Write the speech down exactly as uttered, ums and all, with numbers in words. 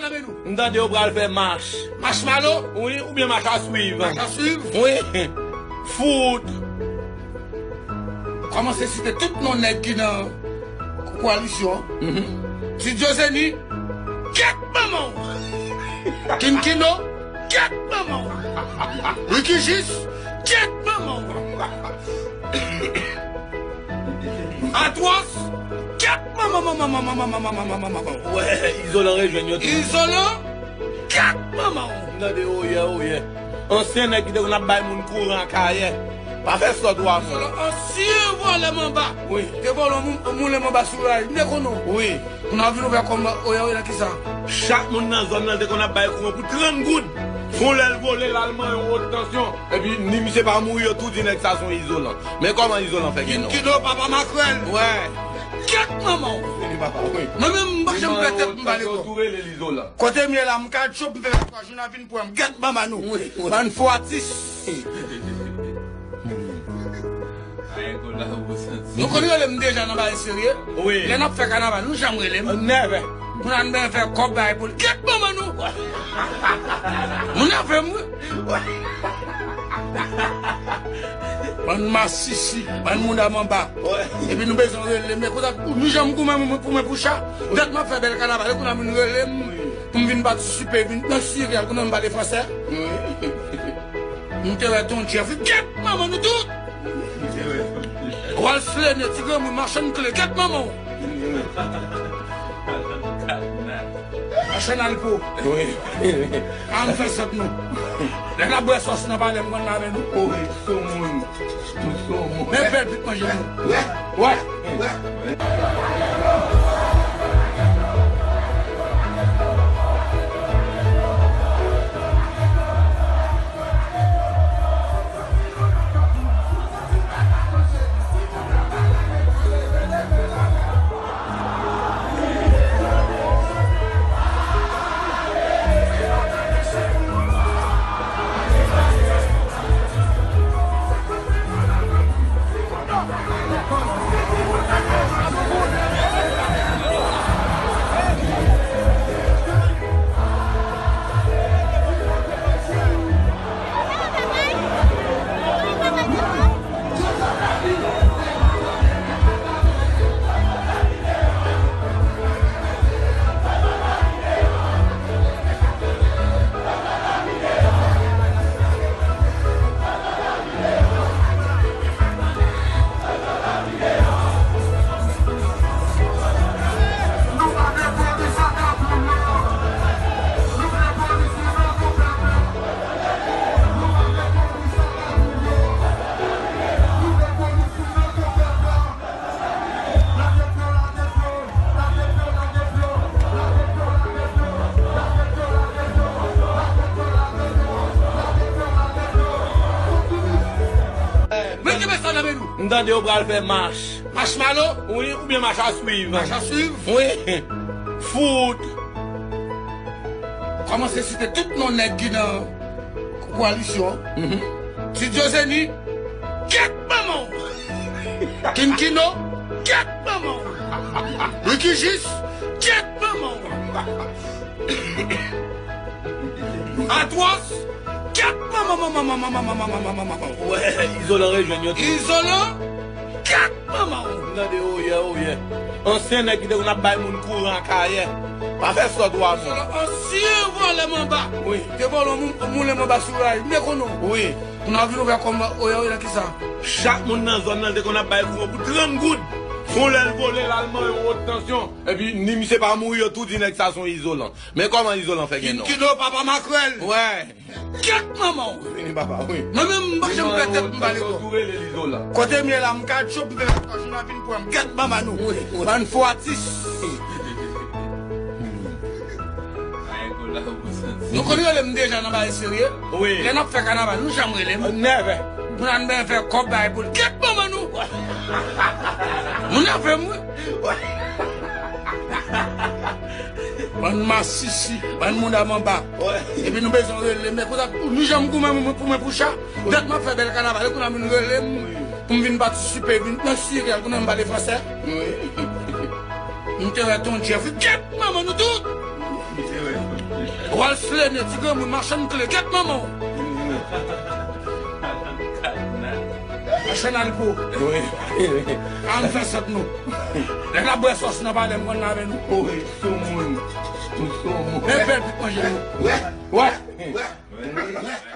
Nan men nou. M tande yo pral fè mach. Mach Malo? Wi, oubyen mach a swiv. Mach a swiv? Wi. Fout. Kòmanse site tout non nèg ki nan koalisyon. Mhm. Ti Diozeni, kèt manman w. Kinkino, kèt manman w. Ricky Jis, kèt manman w. Atwòs, kèt manman, manman, manman, manman. Wè, Izolan rejwenn yo tou. Izolan, kèt manman w. M tande oyè, oyè. Ansyen nèg ki te konn ap bay moun kouran Akayè. Pa fè sòt ou a moun. Izolan, ansyen vòlè manba. Wi. Te vòlè moun, moun lè manba sou ray. M te konnen w. Wi. Moun ap vin ouvè kòm oyè, oyè nan kisa? Chak moun nan zòn nan te konn ap bay kouran pou trant goud. Fon lè l vole, l al manyen yon wot tansyon. Epi ni misye pa mouri, yo tou di nèg sa se yon Izolan. Men kòman Izolan fè gen non? Kido, papa makrèl. Wè. Kèt manman w. Vini papa, wi. Mwen menm, m pa janm pè tèt m pale kò. Tou rele l Izolan. Kote m ye la, m ka tchoup, m fè twa jou nan vin pran m. Kèt manman nou. Wi, wi. Bann fo atis. Nou konn rele m deja nan bagay serye. Wi. Lè n ap fè kanaval, nou janm rele m. Nève. Moun an ben fè kòb bay pou l. Kèt manman nou. Moun an fè m wi. Bann masisi, bann moun a manba. Epi nou bezwen rele m. Men konsa, nou janm goumen pou mwen pou cha. Dat m ap fè bèl kanaval, e kounye a moun rele m. Pou m vin patisipe, vin nan siri, al konnen m pale fransè. Wi. M te wè Ton Jeff, kèt manman nou tout. Ralph Lene, ti granmoun, machann kle, kèt manman w. Machann alpo. Wi. A m fè sòt nou. Lè n ap bwè sòs nan palè, m konn lave nou. Wi, sou moun. Men bèl pit manje nou. Wè. Wè. Men kenbe sa nan men nou. M tande yo pral fè mach. Mach Malo? Wi, oubyen mach a swiv. Mach a swiv? Wi. Fout. Kòmanse site tout non nèg ki nan koalisyon. Mhm. Ti Diozeni, kèt manman w. Kinkino, kèt manman w. Ricky Jis, kèt manman w. Atwòs, kèt manman, manman, manman. Wè, Izolan rejwenn yo tou. Izolan, kèt manman w. M tande oyè, oyè. Ansyen nèg ki te konn ap bay moun kouran Akayè. Pa fè sòt ou a moun. Ansyen vòlè manba. Wi. Te vòlè moun, moun lè manba sou ray. M te konnen w. Wi. Moun ap vin ouvè kòm oyè, oyè nan kisa? Chak moun nan zòn nan te konn ap bay kouran pou trant goud. Fon lè l vole, l al manyen yon wot tansyon. Epi ni misye pa mouri, yo tou di nèg sa se yon Izolan. Men kòman Izolan fè gen non? Kido, papa makrèl. Wè. Kèt manman w. Vini papa, wi. Mwen menm, m pa janm pè tèt m pale kò. Tou rele l Izolan. Kote m ye la, m ka tchoup, m fè twa jou nan vin pran m. Kèt manman nou. Wi, wi. Bann fo atis. Nou konn rele m deja nan bagay serye. Wi. Lè n ap fè kanaval, nou janm rele m. Nève. Moun an ben fè kòb bay pou l. Kèt manman nou. Moun an fè m wi. Bann masisi, bann moun a manba. Epi nou bezwen rele m. Men konsa, nou janm goumen pou mwen pou cha. Dat m ap fè bèl kanaval, e kounye a moun rele m. Pou m vin patisipe, vin nan siri, al konnen m pale fransè. Wi. M te wè Ton Jeff, kèt manman nou tout. M te wè. Flene, ti granmoun, machann kle, gèt manman w. Machann alko. Wi. An fè sòt nou. Lè n ap bwè sòs nan palè, m konn lave nou. Wi, soumoun. Ou soumoun. E bèl pit manje nou. Wè. Wè.